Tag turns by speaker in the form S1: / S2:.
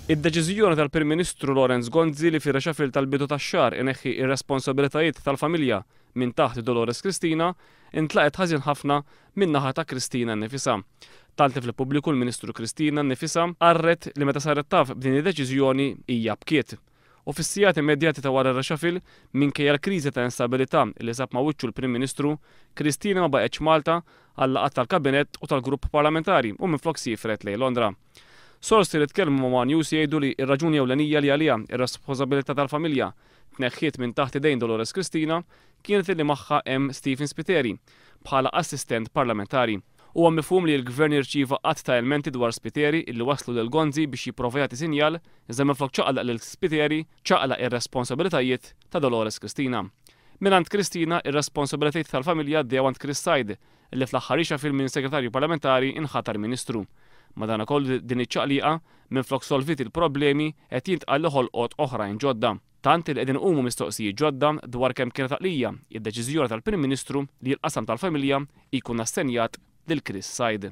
S1: Id-deċiżjoni tal-Prim Ministru Lawrence Gonzi li fir-reshuffle tal-bidu tax-xahar ineħħi r-responsabilitajiet tal-familja minn taħt Dolores Cristina intlaqgħet ħażin ħafna min-naħa ta' Cristina nnifisha. Tant li fil-pubbliku l-Ministru Cristina nnifisha qarret li meta saret taf b'din id-deċiżjoni hija bkiet. U fis-sigħat immedjati ta' wara r-reshuffle, minkejja l-kriżi ta' instabilità li sab ma' wiċċu l-Prim Ministru, Cristina ma baqgħetx Malta għal-laqgħat tal-Kabinett u tal-Grupp Parlamentari u minflok siefret lejn Londra. Sorsi li tkellmu ma' One News jgħidu li r-raġuni ewlenija li għaliha r-resposabilità tal-familja tneħħiet minn taħt idejn Dolores Cristina kienet illi magħha hemm Stephen Spiteri bħala assistent parlamentari. Huwa mifhum li l-Gvern irċieva għadd ta' ilmenti dwar Spiteri illi wasslu lil Gonzi biex jipprova jagħti sinjal iżda minflok ċaqlaq lil Spiteri ċaqlaq ir-responsabilitajiet ta' Dolores Cristina. Mingħand Cristina ir-responsabilitajiet tal-familja għaddew għand Chris Said li fl-aħħar reshuffle minn Segretarju Parlamentari inħatar Ministru. Madankollu din iċ-ċaqliqa minflok solviet il-problemi qed jintqal li ħolqot oħrajn ġodda. Tant li qegħdin iqumu mistoqsijiet ġodda dwar kemm kienet għaqlija id-deċiżjoni tal-Prim Ministru li l-qasam tal-familja jkun assenjat lil Chris Said.